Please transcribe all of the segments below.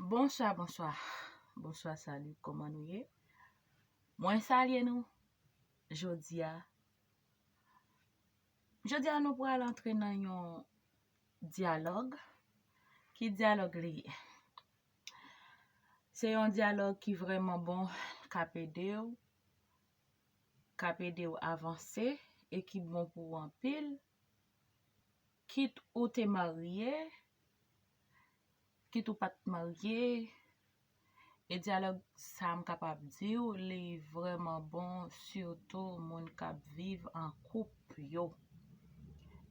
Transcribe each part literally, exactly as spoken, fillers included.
Bonswa, bonswa. Bonswa, salut, kòman nou ye? Mwen salye nou. Jodi a, jodi a nou pral antre nan yon dyalòg. Ki dyalòg li ye? Se yon dyalòg ki vrèman bon, k ap ede w, k ap ede w avanse e ki bon pou w anpil. Kit ou te marye, kit ou pa t marye, e dyalòg sa m kapab di w, li vrèman bon, sitou moun k ap viv an koup yo.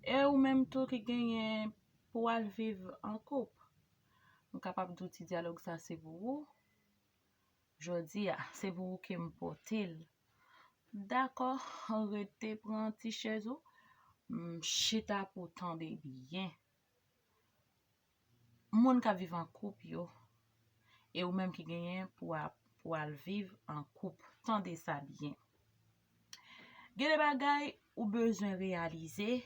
E ou menm tou ki genyen pou w al viv an koup, m kapab di w ti dyalòg sa se pou ou. Jodi a, se pou ou ke m pote l. Dakò, rete pran ti chèz ou, m, chita pou w tande byen. Moun k ap viv an koup yo, e ou menm ki genyen pou a, pou al viv an koup, tande sa byen. Gen de bagay ou bezwen reyalize,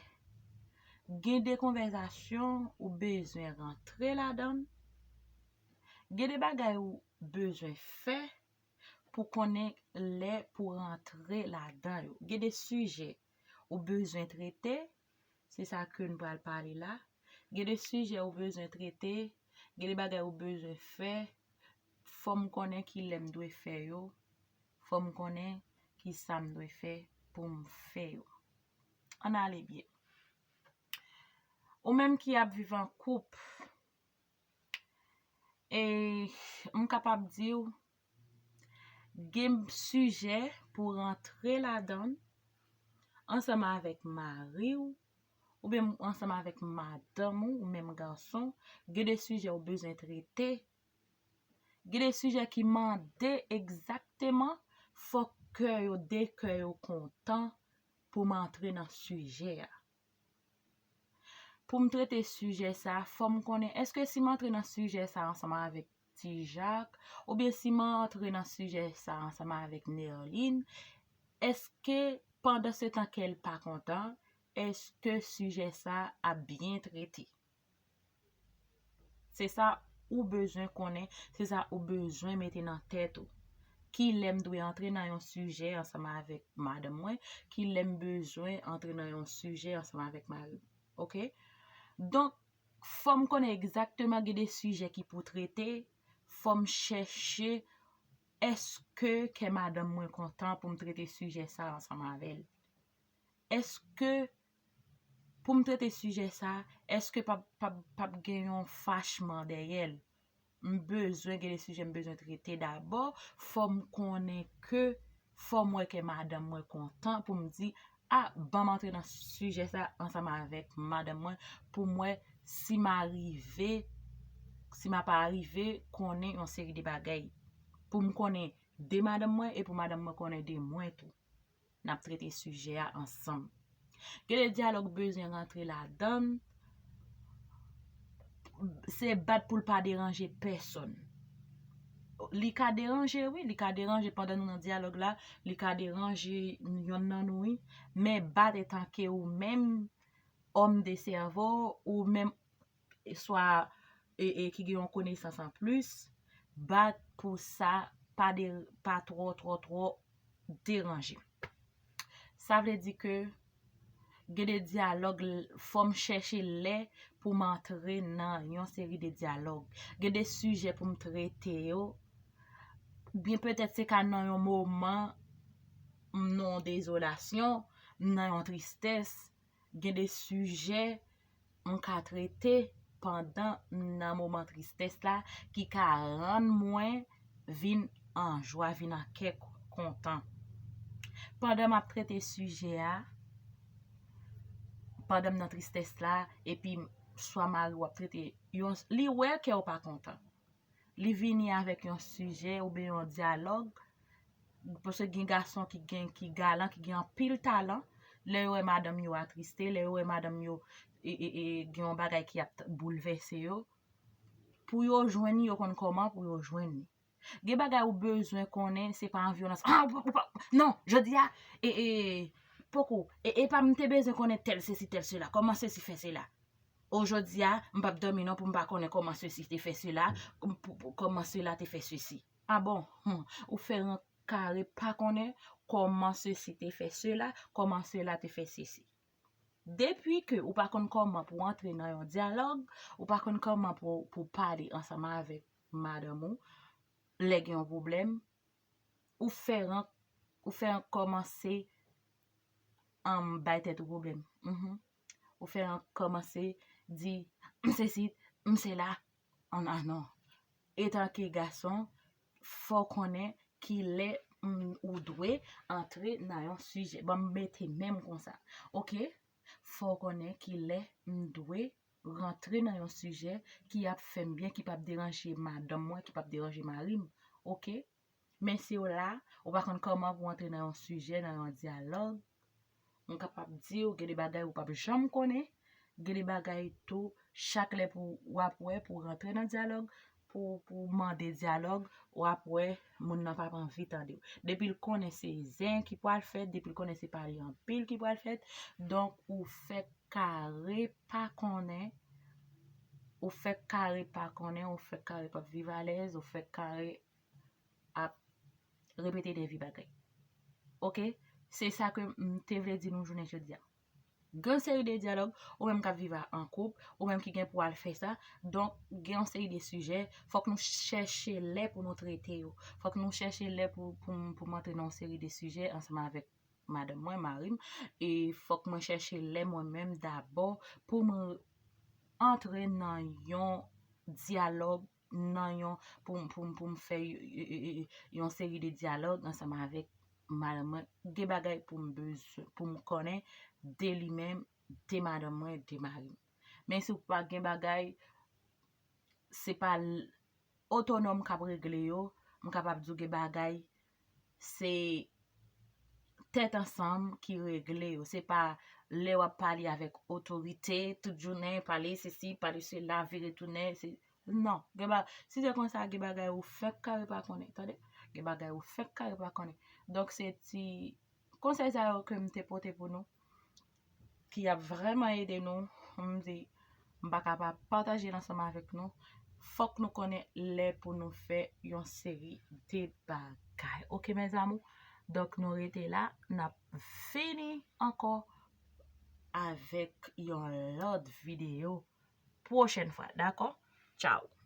gen de konvèsasyon ou bezwen rantre ladan l, gen de bagay ou bezwen fè pou konnen lè pou rantre ladan yo. Gen de sijè ou bezwen trete, se sa ke n pral pale la. Gen de sijè ou bezwen trete, gen de bagay ou bezwen fè. Fò m konnen ki lè m dwe fè yo. Fò m konnen ki sa m dwe fè pou m fè yo. Ann ale byen. Ou menm ki ap viv an koup, e m kapab di w, gen sijè pou rantre ladan l ansanm avèk mari w, oubyen ansanm avèk madanm ou, ou menm gason, gen de sijè ou bezwen trete, gen de sijè ki mande egzakteman fòk kè yo de, kè yo kontan pou m antre nan sijè a. Pou m trete sijè sa, fò m konnen èske si m antre nan sijè sa ansanm avèk Ti Jak, oubyen si m antre nan sijè sa ansanm avèk Nerline, èske pandan se tan ke l pa kontan, èske sijè sa ap byen trete? Se sa ou bezwen konnen, se sa ou bezwen mete nan tèt ou. Ki lè m dwe antre nan yon sijè ansanm avèk madanm mwen, ki lè m bezwen antre nan yon sijè ansanm avèk mari m. Oke? Donk, fò m konnen egzakteman gen de sijè ki pou trete, fò m chèche èske kè madanm mwen kontan pou m trete sijè sa ansanm avè l. Èske pou m trete sijè sa, èske p ap, p ap, p ap gen yon fachman dèyè l? M bezwen gen de sijè m bezwen trete dabò. Fò m konnen ke, fò m wè ke madanm mwen kontan pou m di, a, ban m antre nan sijè sa ansanm avèk madanm mwen pou m wè si m arive, si m ap arive konnen yon seri de bagay. Pou m konnen de madanm mwen e pou madanm mwen konnen de mwen tou. N ap trete sijè a ansanm. Gen de dyalòg bezwen rantre ladan l, se bat pou l pa deranje pèsòn. Li ka deranje, wi, li ka deranje pandan nou nan dyalòg la, li ka deranje yonn nan nou, wi. Men bat etanke ou menm, òm de sèvo, ou menm swa e, e ki gen yon konesans anplis, bat pou sa pa de, pa twò, twò, twò deranje. Sa vle di ke gen de dyalòg, fò m chèche lè pou m antre nan yon seri de dyalòg. Gen de sijè pou m trete yo. Byen petèt se ka nan yon moman, m nan yon dezolasyon, m nan yon tristès, gen de sijè m ka trete pandan m nan moman tristès la ki ka rann mwen vin an jwa, vin an kè kontan. Pandan m ap trete sijè a, pandan m nan tristès la, epi swa mari w ap trete yon, li wè kè w pa kontan. Li vini avèk yon sijè oubyen yon dyalòg, paske gen gason ki gen, ki galan, ki gen anpil talan, lè yo wè madanm yo atriste, lè yo wè madanm yo e, e, e, gen yon bagay ki ap boulvèse yo, pou yo jwenn li, yo konn kòman pou yo jwenn li. Gen bagay ou bezwen konnen, se pa an vyolans. Ah, ou pa, ou pa, non, jodi a, e, e, poko, e, e pa m te bezwen konnen tèl sesi, tèl sela, kòman sesi fè sela. O, jodi a, m p ap dòmi non pou m pa konnen kòman sesi te fè sela, pou, pou, kòman sela te fè sesi. A bon? Hmm. Ou fè rank kare pa konnen kòman sesi te fè sela, kòman sela te fè sesi. Depi ke ou pa konn kòman pou antre nan yon dyalòg, ou pa konn kòman pou, pou pale ansanm avèk madanm ou, lè gen yon pwoblèm, ou fè rank, ou fè rank kòmanse, um, bay tèt ou pwoblèm. Mhm. Ou fè rank kòmanse di, "M sesi, m sela." An, ah non. Etanke gason, fò w konnen ki lè, mm, ou dwe antre nan yon sijè. Ban m mete men m konsa. Oke? Fò w konnen ki lè m dwe rantre nan yon sijè ki ap fè m byen, ki p ap deranje madanm mwen, ki p ap deranje mari m. Oke? Men si w la, ou pa konn kòman pou w antre nan yon sijè, nan yon dyalòg, m kapab di w, gen de bagay ou p ap janm konnen, gen de bagay tou, chak lè pou w ap wè, pou w rantre nan dyalòg, pou, pou w mande dyalòg, w ap wè, moun nan p ap anvi tande w. Depi l konnen se zen ki pral fèt, depi l konnen se pale anpil ki pral fèt, donk ou fèk kare pa konnen, ou fèk kare pa konnen, ou fèk kare p ap viv alèz, ou fèk kare ap repete de vye bagay. Oke? Se sa ke m te vle di nou jounen jodi a. Gen yon seri de dyalòg, ou menm k ap viv an koup, ou menm ki gen pou al fè sa, donk gen yon seri de sijè, fòk nou chèche lè pou nou trete yo. Fòk nou chèche lè pou, pou, pou m antre nan yon seri de sijè ansanm avèk madanm mwen, mari m, e fòk mwen chèche lè mwen menm dabò pou mwen antre nan yon dyalòg, nan yon, pou, pou, pou m fè y-, y-, y-, y-, yon seri de dyalòg ansanm avèk madanm mwen. Gen bagay pou m bezwen, pou m konnen de li menm, de madanm mwen, de mari m. Men si w pa gen bagay, se pa l-, otonòm k ap regle yo, m kapab di w gen bagay, se tèt ansanm ki regle yo. Se pa lè w ap pale avèk otorite, tout jounen, pale sesi, pale sela, vire tounen, se, non. Gen ba-, si se konsa, gen bagay ou fèk kare pa konnen, tande? Gen bagay ou fèk kare pa konnen. Donk, se ti konsèy sa yo ke m te pote pou nou, ki ap vrèman ede nou. M di, m pa ka pa pataje l ansanm avèk nou. Fòk nou konnen lè pou nou fè yon seri de bagay. Oke, mes amours? Donk, nou rete la, n ap vini ankò avèk yon lòt videyo pwochèn fwa, dakò? Tchao!